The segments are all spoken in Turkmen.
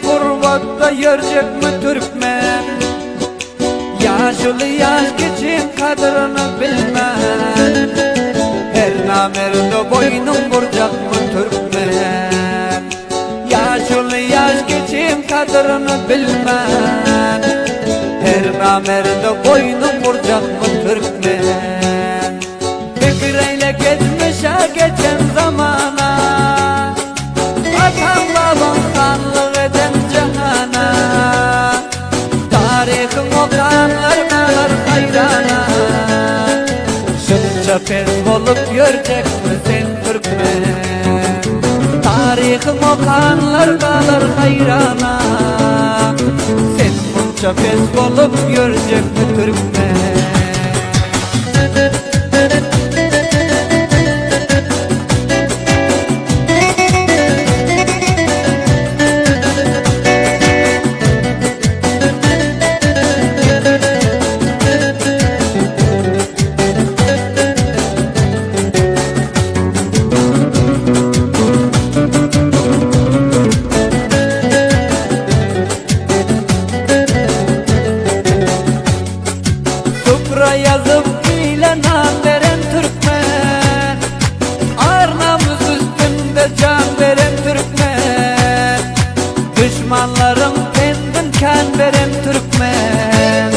Gurbatda ýörjekmi türkmen? Ýaşuly ýaş kiçiň kadyryny bilmän, Her namerde boýnun burjakmy türkmen? Ýaşuly ýaş kiçiň kadyryny bilmän, Her namerde boýnun burjakmy türkmen? Pikir eýle geçmişe geçen zamana, Ataň babaň hanlyk eden jahana. Taryhyň okanlar galar haýrana, Şunça pes bolup ýörjekmi sen türkmen? Taryhyň okanlar galar haýrana, Sen munça pes bolup ýörjekmi türkmen? Supra ýazyp ile nan beren türkmen, Ar-namys üstünde jan beren türkmen, Duşmanlaryň pendin kän beren türkmen,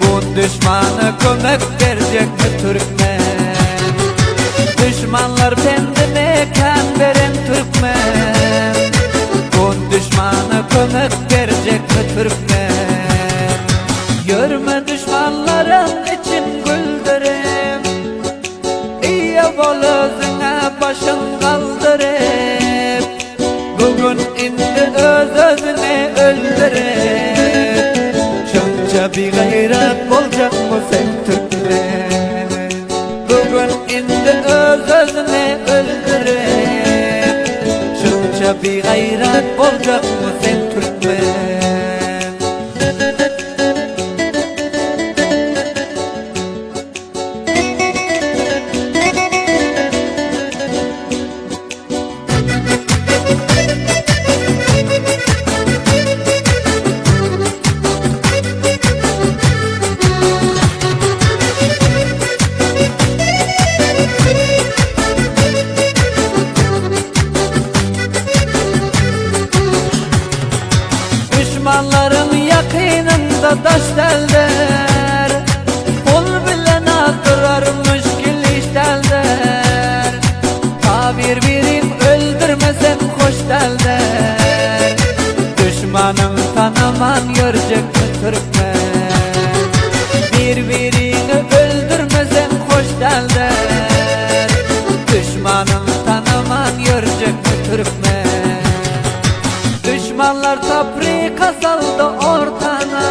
Bu duşmana kömek berjekmi türkmen? Duşmanlar pendine kän beren türkmen, Bu duşmana kömek berjekmi türkmen? Ýörme duşmanlaryň için güldürip, Eýe bol özüňe başyň galdyryp, Bu gün indi öz-özüňi öldürip, Şunça bigaýrat boljakmy sen türkmen? Bu gün indi öz-özüňi öldürip, Şunça bigaýrat boljakmy sen türkmen? Düşmanlaryň ýakynynda daş däldir, Pul bilen azdyrar müşgil iş däldir. Ta bir-birin öldürmesen hoş däldir, Düşmanyň tanaman ýörjekmi türkmen? Bir-birini öldürmesen hoş däldir, Düşmanyň tanaman ýörjekmi türkmen? Düşmanlar tafrika saldy ortana,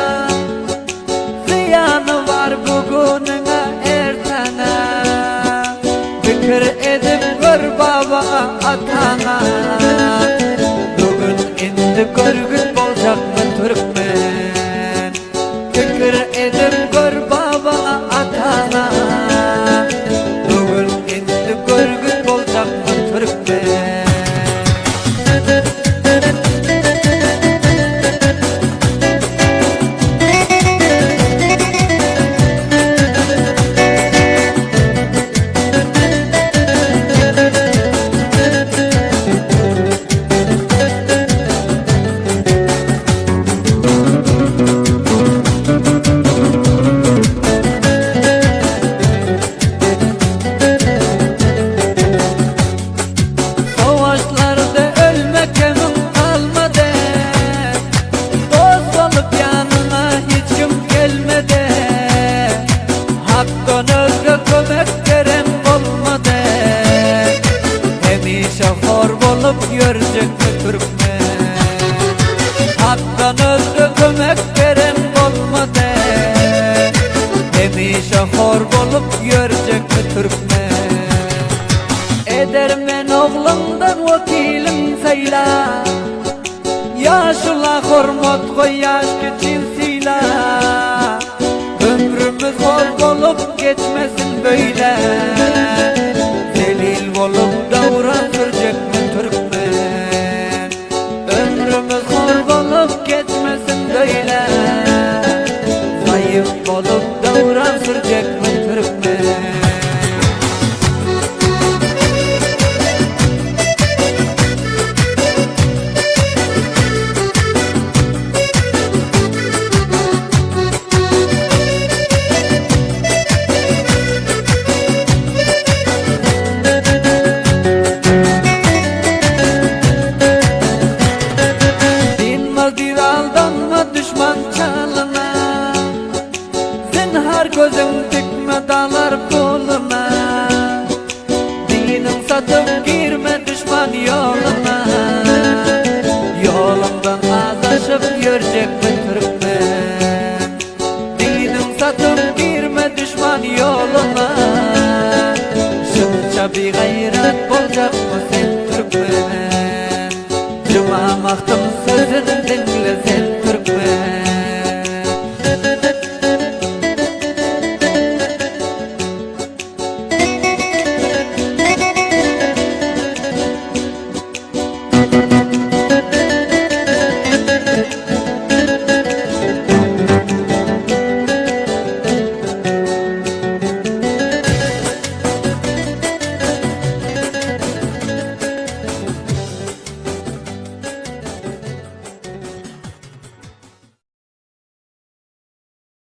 Zyýany bar bugünüňe ertene. Pikir edip gör babaňa ataňa, Bugün indi görgüt boljakmy türkmen? Pikir edip gör babaňa ataňa, Bugün indi görgüt boljakmy türkmen? Savaşlarda ölme kemim kalmadı, Dost olup ýanyňa hiç kim gelmedi, Hakdan özge kömek beren bolmady, Hemişe hor bolup ýörjekmi türkmen? Hakdan özge kömek beren bolmady, Hemişe hor bolup ýörjekmi türkmen? Edermen ogluňdan wekiliň saýla, Ýaşula hormat goý, ýaş kiçin syla. Ömrümiz hor bolup geçmesin beýle, Zelil bolup döwran sürjekmi türkmen? Ömrümiz hor. Gaýym bolup döwran sürjekmi türkmen? Dinmez diýip aldanma düşman çalyna, Zinhar gözüň dikme dalar puluna, Diniň satyp girme düşman ýoluna, Ýoluňdan azaşyp ýörjekmi türkmen? Diniň satyp girme düşman ýoluna, Şunça bigaýrat boljakmy sen türkmen? Juma Magtym sözün diňle sen türkmen.